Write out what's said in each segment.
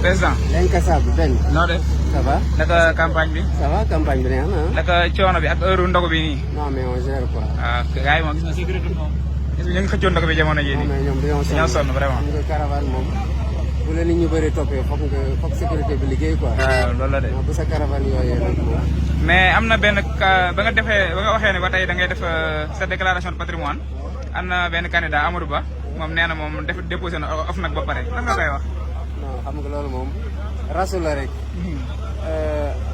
président. l'incassable benn. noo def. ça va. naka campagne bi. ça va campagne bi neex na. naka coono bi ak heure ndogu bi nii. non mais on gère quoi. ah gars yi moom gis nga sécurité moom. gis nga ñu ngi xëccoon ndogu bi jamono jii nii. non mais ñoom dañoo sonn vraiment. nga caravane moom bu la nit ñu bëri toppee foog sécurité bi liggéey quoi. waaw loolu la de. bu sa caravane yooyee nag moom. mais am na benn ba nga waxee ne ba tey da ngay def sa déclaration de patrimoine am na benn candidat Amadou Ba moom nee na moom déposé na OFNAC ba pare lan nga koy wax. non xam nga loolu moom rasu la rek.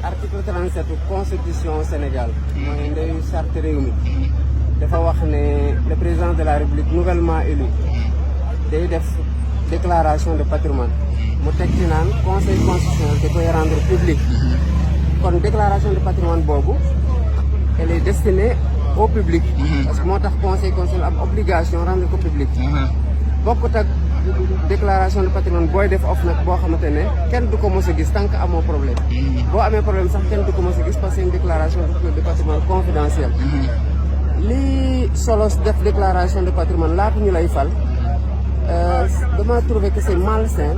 article 37 constitution Sénégal. mooy ndeyu charte réew mi. dafa wax ne le président de la République nouvellement élu day def déclaration de patrimoine mu teg ci naan conseil constitutionnel da koy rendre public. kon déclaration de patrimoine boobu elle est destinée au public. parce que moo tax conseil constitutionnel am obligation rendre ko public. bokkut ak déclaration de patrimoine booy def OFNAC boo xamante ne kenn du ko mos a gis tant que amoo problème. boo amee problème sax kenn du ko mos a gis parce que c'est une déclaration de patrimoine confidentielle. lii solos def déclaration de patrimoine laata ñu lay fal dama trouvé que c'est malsain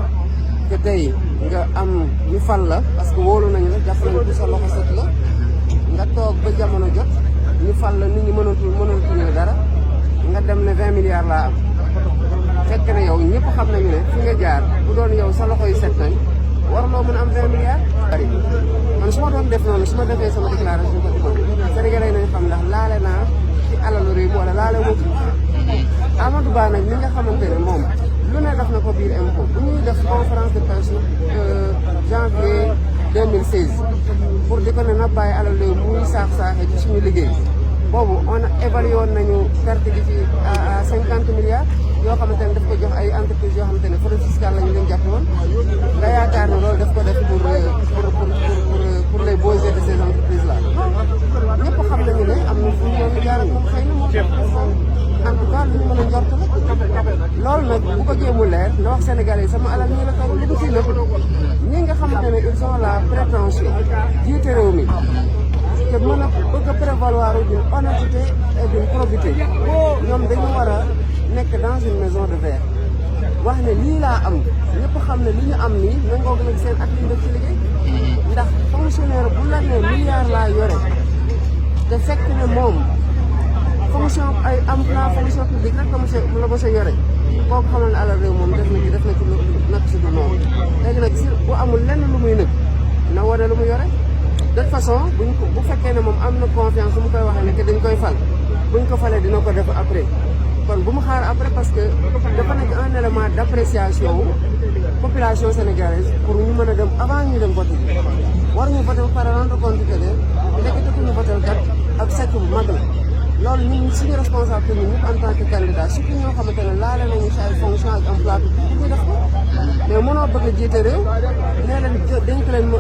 que tey nga am ñu fal la parce que wóolu nañu la jàpp nañu sa loxo set la nga toog ba jamono jot ñu fal la nit ñi mënatuñu dara nga dem ne 20 milliards laa am fekk na yow ñëpp xam nañu ne fi nga jaar bu doon yow sa loxo yi set nañ warloo mën a am 20 milliards. man su ma doon def noonu su ma defee sama déclaration de patrimoine Sénégalais nañu xam ndax laale naa ci alalu réew wala laale moo Amadou Ba nag li nga xamante ne moom lu ne def na ko biir impôt bu ñuy def conférence de presse janvier 2016 pour di ko ne na bàyyi alal réew muy saax-saaxee ci suñu liggéey boobu on a évalué woon nañu perte gi ci à 50 milliards yoo xamante ne daf ko jox ay entreprises yoo xamante ne fraude fiscale la ñu leen jàpp woon nga yaakaar ne loolu daf ko def pour les beaux yeux de ces entreprises là ñëpp xam nañu ne am na fu ñu doon jaar moom xëy na moom en tout cas lu ñu mën a njort la loolu nag bu ko jéemu leer nga wax Sénégalais yi sama alal ñii la taw li ko fii nëpp ñi nga xamante ne ils ont la prétention jiite réew mi te mën a bëgg a prévaloir d'une honnêteté et d'une probité ñoom dañu war a nekk dans une maison de verre wax ne lii laa am ñëpp xam ne li ñu am nii nangoo nag seen ak li def ci liggéey ndax fonctionnaire bu la ne milliard laa yore te fekk ne moom fonction ay emploi fonction publique rek la mos a yore kooku xamal ne alal réew moom def na ci nag si du noonu léegi nag si bu amul lenn lu muy nëb na wane lu mu yore de toute façon bu fekkee ne moom am na confiance bu mu koy waxee ne que dañ koy fal buñ ko falee dina ko def après kon bu mu xaar après parce que dafa nekk un élément d'appréciation population sénégalaise pour ñu mën a dem avant ñu dem voter war ñu voter ba pare rendre compte que ne ndekete ku ñu voter kat ak sàcc bu mag la loolu ñun suñu responsabilité ñun ñëpp en tant que candidat surtout ñoo xamante ne laale nañu ci ay fonction ak emploi bi pour ñu def ko mais mënoo bëgg a jiite réew nee leen dénk leen ma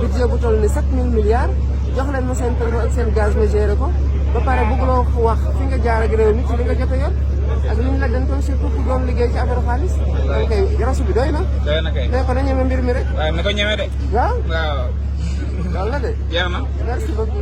budget bu toll ni 7000 milliards jox leen ma seen pétrole ak seen gaz ma géré ko ba pare bëgguloo wax fi nga jaar ak réew mi ci li nga jot a yor ak li ñu la dentoon surtout ku doon liggéey ci affaire xaalis. donc kay rasu bi doy na. doy na kay mais ko na ñeme mbir mi rek. waaw na ko ñeme de. waaw waaw. loolu la de. jeex na. merci beaucoup.